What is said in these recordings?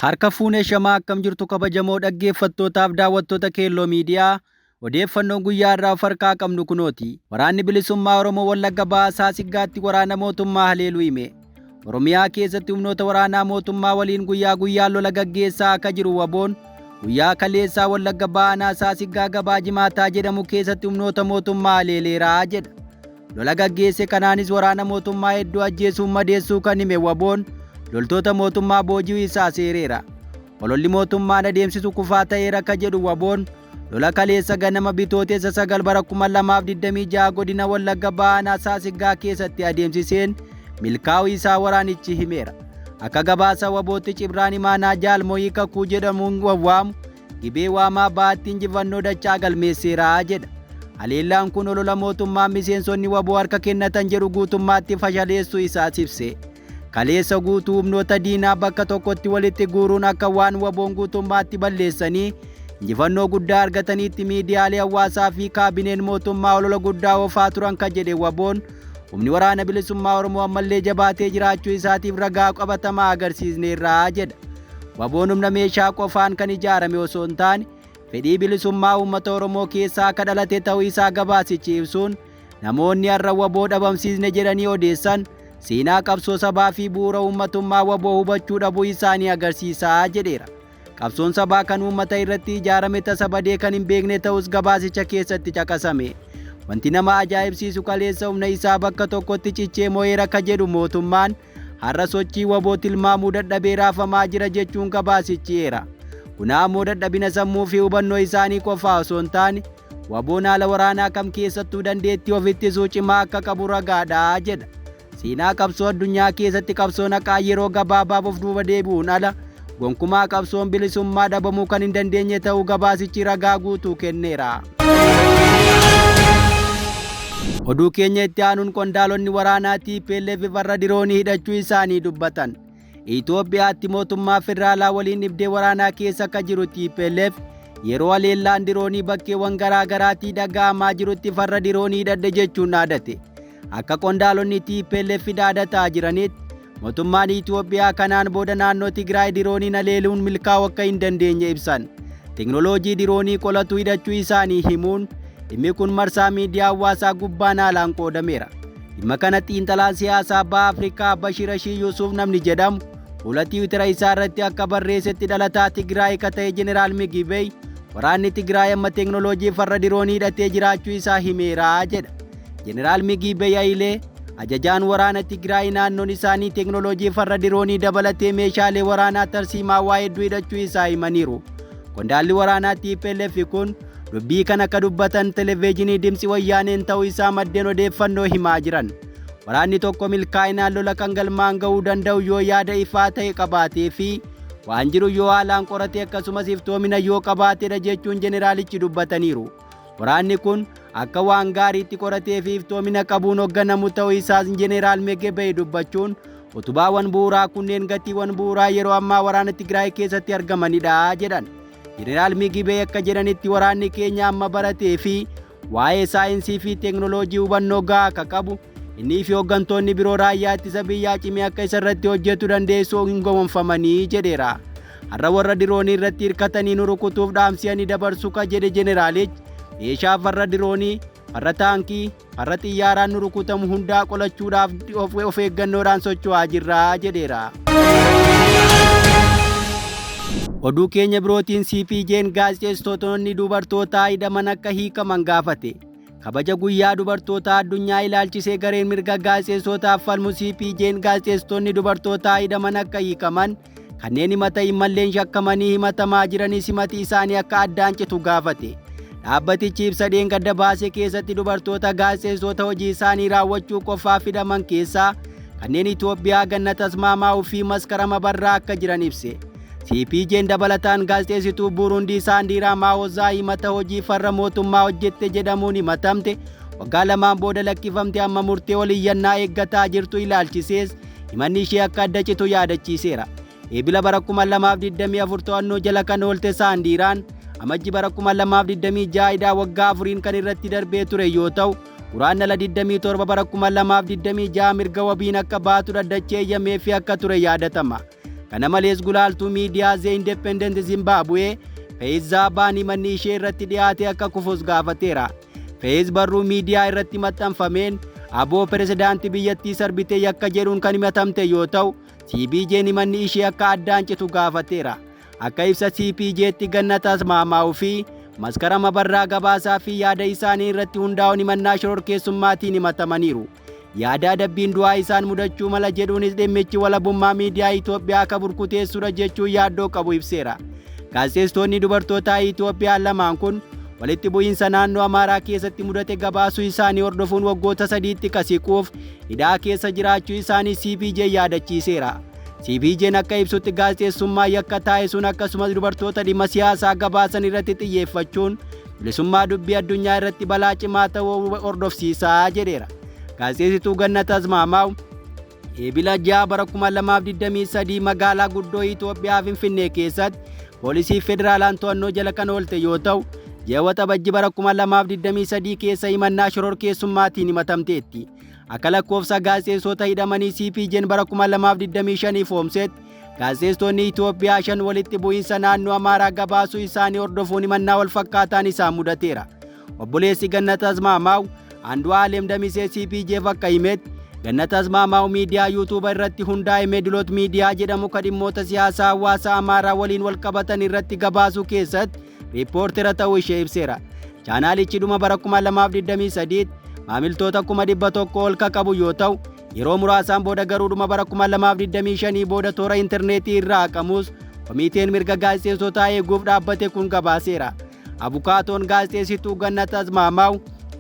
Harka fuunee shamaa akkam jirtu kabajamoo dhaggeeffattootaaf daawwattoota Keelloo Miidiyaa odeeffannoon guyyaa irraa of harkaa qabnu kunooti. Waraanni bilisummaa Oromoo Wallagga Bahaa Saasiggaatti waraana mootummaa haleeluu hime. Oromiyaa keessatti humnoota waraanaa mootummaa waliin guyyaa guyyaan lola gaggeessaa akka jiru WBOn guyyaa kaleessaa Wallagga Bahaa Saasiggaa gabaa Jimaataa jedhamu keessatti humnoota mootummaa haleeleeraa jedha. Lola gaggeesse kanaanis waraana mootummaa hedduu ajjeesuun madeessuu kan hime WBOn loltoota mootummaa booji'uu isaa seereera. Ololli mootummaan adeemsisu kufaa ta'eera akka jedhu WBOn lola kaleessa ganama bitootessa 9 bara 2026 godina Wallagga Bahaa Saasiggaa keessatti adeemsiseen milkaa'uu isaa waraanichi himeera. Akka gabaasa WBOtti Cibraan Imaanaa Jaalmoyii Kakuu jedhamuun wawwaamu Gibee Waamaa Bahaatti injifannoo dachaa galmeesseera jedha. Haleellaan kun olola mootummaan miseensonni WBO harka kennatan jedhu guutummaatti fashaleessuu isaas ibse. Kaleessa guutuu humnoota diinaa bakka tokkotti walitti guuruun akka waan WBOn guutummaatti balleessanii injifannoo guddaa argataniitti miidiyaalee hawaasaa fi kaabineen mootummaa olola guddaa oofaa turan kan jedhe WBOn humni waraana bilisummaa Oromoo ammallee jabaatee jiraachuu isaatiif ragaa qabatamaa agarsiisneerraa jedha. WBOn humna meeshaa qofaan kan ijaarame osoo hin taane fedhii bilisummaa uummata Oromoo keessaa akka dhalate ta'uu isaa gabaasichi ibsuun namoonni har'a WBO dhabamsiisne jedhanii odeessan seenaa qabsoo sabaa fi bu'uura uummatummaa WBO hubachuu dhabuu isaanii agarsiisaa jedheera. Qabsoon sabaa kan uummata irratti ijaarame tasa badee kan hin beekne ta'us gabaasicha keessatti caqasame. Wanti nama ajaa'ibsiisu kaleessa humna isaa bakka tokkotti cichee mo'eera ka jedhu mootummaan har'a sochii WBO tilmaamuu dadhabee raafamaa jira jechuun gabaasichi eera. Kun ammoo dadhabina sammuu fi hubannoo isaanii qofaa osoo hin taane WBOn haala waraanaa kam keessattuu dandeettii of ittisuu cimaa akka qabu ragaadha jedha. Seenaa qabsoo addunyaa keessatti qabsoon haqaa yeroo gabaabaaf of duuba deebi'uun ala gonkumaa qabsoon bilisummaa dhabamuu kan hin dandeenye ta'uu gabaasichi ragaa guutuu kenneera. Oduu keenya itti aanuun qondaalonni waraanaa TPLF farra diroonii hidhachuu isaanii dubbatan. Itoophiyaatti mootummaa federaalaa waliin dhibdee waraanaa keessa akka jiru TPLF yeroo haleellaan diroonii bakkeewwan garaa garaatii dhaga'amaa jirutti farra diroonii hidhadhe jechuun dhaadate. Akka qondaalonni TPLF dhaadataa jiranitti mootummaan Itoophiyaa kanaan booda naannoo Tigraay dirooniin haleeluun milkaa'uu akka hin dandeenye ibsan. Teknooloojii diroonii qolatu hidhachuu isaanii himuun dhimmi kun marsaa miidiyaa hawaasaa gubbaan haalaan qoodameera. Dhimma kana xiinxalaan siyaasaa Baha Afrikaa Bashir Ashii Yuusuf namni jedhamu fuula Tiwiitara isaa irratti akka barreessetti dhalataa Tigraay ka ta'e Jeneraal Migibey waraanni Tigraay amma teknooloojii farra diroonii hidhatee jiraachuu isaa himeera jedha. Jeneraal Migibey Hayilee ajajaan waraana Tigraay naannoon isaanii teknooloojii farra diroonii dabalatee meeshaalee waraanaa tarsiimaawaa hedduu hidhachuu isaa himaniiru. Qondaalli waraanaa TPLF kun dubbii kana akka dubbatan televezyiinii Dimtsi Wayyaaneen ta'uu isaa maddeen odeeffannoo himaa jiran. Waraanni tokko milkaa'inaan lola kan galmaan ga'uu danda'u yoo yaada ifaa ta'e qabaatee fi waan jiru yoo haalaan qorate akkasumas iftoomina yoo qabaatedha jechuun jeneraalichi dubbataniiru. Waraanni kun akka waan gaariitti qoratee fi iftoomina qabuun hoogganamu ta'uu isaas jeneraal Megebey dubbachuun utubaawwan bu'uuraa kunneen gatiiwwan bu'uuraa yeroo ammaa waraana Tigraay keessatti argamanidha jedhan. Jeneraal Migibey akka jedhanitti waraanni keenya amma baratee fi waa'ee saayinsii fi teeknooloojii hubannoo gahaa akka qabu innii fi hooggantoonni biroo raayyaa ittisa biyyaa cimee akka isa irratti hojjetu dandeessuu hin gowwoomfamanii jedheera. Har'a warra diroonii irratti hirkatanii nu rukutuuf dhaamsiyanii dabarsu ka jedhe jeneraalichi meeshaa farra diroonii, farra taankii, farra xiyyaaraan nu rukutamu hundaa qolachuudhaaf of eeggannoodhaan socho'aa jirra jedheera. Oduu keenya birootiin CPJ'n gaazexeessitoonni dubartootaa hidhaman akka hiikaman gaafate. Kabaja guyyaa dubartootaa addunyaa ilaalchisee gareen mirga gaazexeessitootaaf falmu CPJ'n gaazexeessitoonni dubartootaa hidhaman akka hiikaman kanneen himata hin malleen shakkamanii himatamaa jiranis himati isaanii akka addaan citu gaafate. Dhaabbatichi ibsa dheengadda baase keessatti dubartoota gaazexeessitoota hojii isaanii raawwachuu qofaaf hidhaman keessaa kanneen Itoophiyaa Gannat Asmaamaa fi Maskarama Barraa akka jiran ibse. CPJ'n dabalataan gaazexeessituu Buruundii Saandiiraa Maawozaa himata hojii farra mootummaa hojjette jedhamuun himatamte waggaa lamaan booda lakkifamte amma murtee oliyyannaa eeggataa jirtu ilaalchisees himanni ishee akka adda citu yaadachiiseera. Eebila bara 2024 to'annoo jala kan oolte Saandiiraan amajji bara 2026 hidhaa waggaa 4 kan irratti darbee ture yoo ta'u Guraandhala 27 bara 2026 mirga wabiin akka baatu dhaddachee eeyyamee fi akka ture yaadatama. Kana malees gulaaltuu miidiyaa The Independent Zimbabwe Feeyiz Zaabaan himanni ishee irratti dhiyaate akka kufus gaafateera. Feeyiz barruu miidiyaa irratti maxxanfameen aboo pirezidaantii biyyattii sarbite yakka jedhuun kan himatamte yoo ta'u, CPJ'n himanni ishee akka addaan citu gaafateera. Akka ibsa CPJ'tti Gannat Asmaamaa'uu fi Maskaram Abarraa gabaasaa fi yaada isaanii irratti hundaa'uun himannaa shororkeessummaatiin himatamaniiru. Yaada adabbiin du'aa isaan mudachuu mala jedhuunis dhimmichi walabummaa miidiyaa Itoophiyaa akka burkuteessudha jechuun yaaddoo qabu ibseera. Gaazexeessitoonni dubartootaa Itoophiyaa lamaan kun walitti bu'iinsa naannoo Amaaraa keessatti mudate gabaasuu isaanii hordofuun waggoota sadiitti kasiquuf hidhaa keessa jiraachuu isaanii CPJ yaadachiiseera. CPJ'n akka ibsutti gaazexeessummaa yakka taasisuun akkasumas dubartoota dhimma siyaasaa gabaasan irratti xiyyeeffachuun bilisummaa dubbii addunyaa irratti balaa cimaa ta'uu hordofsiisaa jedheera. Gaazexeessituu Gannat Asmaamaaw Eebila 6 bara 2023 magaalaa guddoo Itoophiyaa Finfinnee keessatti poolisii federaalaan to'annoo jala kan oolte yoo ta'u, ji'a Waxabajji bara 2023 keessa himannaa shororkeessummaatiin himatamteetti. Akka lakkoofsa gaazexeessota hidhamanii CPJ'n bara 2025 foomsetti gaazexeessitoonni Itoophiyaa 5 walitti bu'iinsa naannoo Amaaraa gabaasuu isaanii hordofuun himannaa wal fakkaataan isaan mudateera. Obboleessi Gannat Asmaamaaw Andu'aalem Damisee CPJf akka himetti Gannat Asmaamaaw miidiyaa yuutuuba irratti hundaa'e Medilot Miidiyaa jedhamu kan dhimmoota siyaasaa hawaasa Amaaraa waliin wal qabatan irratti gabaasuu keessatti riippoortera ta'uu ishee ibseera. Chaanaalichi dhuma bara 2023 maamiltoota 100,000 ol kan qabu yoo ta'u, yeroo muraasaan booda garuu dhuma bara 2025 booda toora intarneetii irraa haqamus komiiteen mirga gaazexeessotaa eeguuf dhaabbate kun gabaaseera. Abukaatoon gaazexeessituu Gannat Asmaamaaw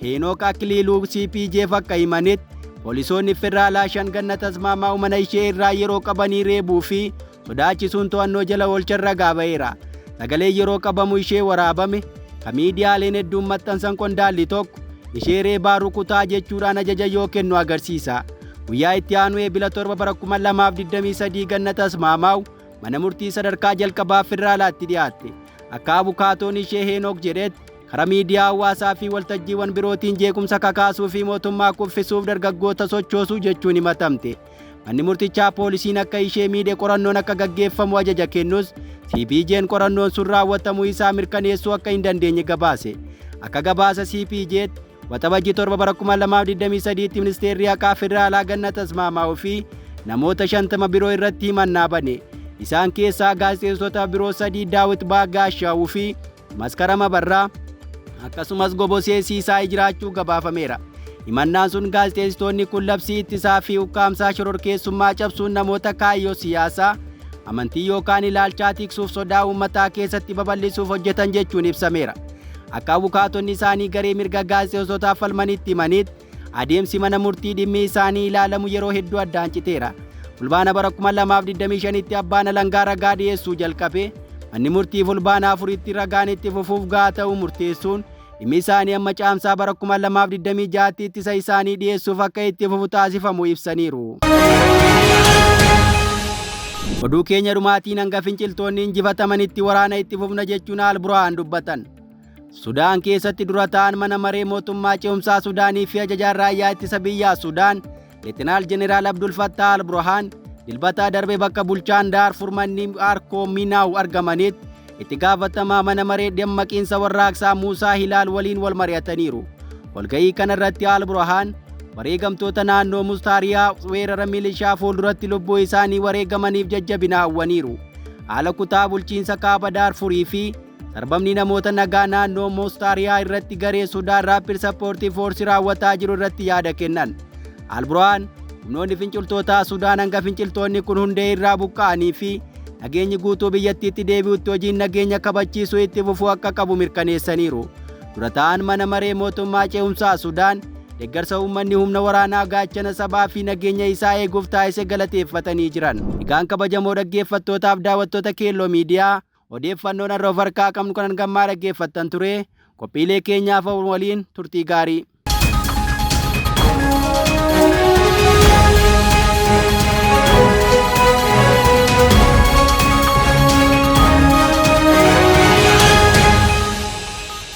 Heenook Akiliiluu CPJf akka himanitti poolisoonni federaalaa 5 Gannat Asmaamaaw mana ishee irraa yeroo qabanii reebuu fi sodaachisuun to'annoo jala oolchan ragaa ba'eera. Sagalee yeroo qabamu ishee waraabame kan miidiyaaleen hedduun maxxansan qondaalli tokko ishee reebaa rukutaa jechuudhaan ajaja yoo kennu agarsiisa. Guyyaa itti aanu Eebila 7 bara 2023 Gannat Asmaamaaw mana murtii sadarkaa jalqabaa federaalaatti dhiyaatte. Akka abukaatoon ishee Heenook jedhetti karaa miidiyaa hawaasaa fi waltajjiiwwan birootiin jeequmsa kakaasuu fi mootummaa kuffisuuf dargaggoota sochoosuu jechuun himatamte. Manni murtichaa poolisiin akka ishee miidhe qorannoon akka gaggeeffamu ajaja kennus CPJ'n qorannoon sun raawwatamuu isaa mirkaneessuu akka hin dandeenye gabaase. Akka gabaasa CPJ'tti Waxabajjii 7 bara 2023tti ministeerri haqaa federaalaa Gannat Asmaamaaw fi namoota 50 biroo irratti himannaa bane. Isaan keessaa gaazexeessota biroo 3 Daawit Baagaashaawuu fi Maskaram Abarraa akkasumas Gobosee Siisaay jiraachuu gabaafameera. Himannaan sun gaazexeessitoonni kun labsii ittisaa fi ukkaamsaa shororkeessummaa cabsuun namoota kaayyoo siyaasaa, amantii yookaan ilaalchaa tiksuuf sodaa uummataa keessatti babal'isuuf hojjetan jechuun ibsameera. Akka abukaatonni isaanii garee mirga gaazexeessotaaf falmanitti himanitti adeemsi mana murtii dhimmi isaanii ilaalamu yeroo hedduu addaan citeera. Fulbaana bara 2025tti abbaan alangaa ragaa dhiyeessuu jalqabe manni murtii fulbaana 4tti ragaan itti fufuuf gahaa ta'uu murteessuun dhimmi isaanii amma caamsaa bara 2026tti ittisa isaanii dhiyeessuuf akka itti fufu taasifamu ibsaniiru. Oduu keenya dhumaatiin hanga finciltoonni injifatamanitti waraana itti fufna jechuun Al-Burhaan dubbatan. Sudaan keessatti dura ta'an mana maree mootummaa ce'umsaa Sudaanii fi ajajaan raayyaa ittisa biyyaa Sudaan Leetinaal Jeneraal Abdul Fattah Al-Burhaan Dilbataa darbe bakka bulchaan Daarfur manni Arkoo Minaaw argamanitti itti gaafatamaa mana maree dammaqiinsa warraaqsaa Muusaa Hilaal waliin wal mari'ataniiru. Walga'ii kanarratti Al-Burhaan wareegamtoota naannoo Mustaariyaa weerara milishaa fuulduratti lubbuu isaanii wareegamaniif jajjabina hawwaniiru. Haala kutaa bulchiinsa kaaba Daarfurii fi sarbamni namoota nagaa naannoo Mustaariyaa irratti garee Sudaan Rapid Support Force raawwataa jiru irratti yaada kennan. Al-Burhaan humnoonni finciltootaa Sudaan hanga finciltoonni kun hundee irraa buqqa'anii fi nageenyi guutuu biyyattiitti deebi'utti hojiin nageenya kabachiisuu itti fufuu akka qabu mirkaneessaniiru. Dura ta'an mana maree mootummaa ce'umsaa Sudaan deeggarsa uummanni humna waraanaa gaachana sabaa fi nageenya isaa eeguuf taasise galateeffatanii jiran. Egaan kabajamoo dhaggeeffattootaaf daawwattoota Keelloo Miidiyaa odeeffannoon har'a of harkaa qabnu kanan gammaa dhaggeeffattan ture. Qophiilee keenyaaf waliin turtii gaarii.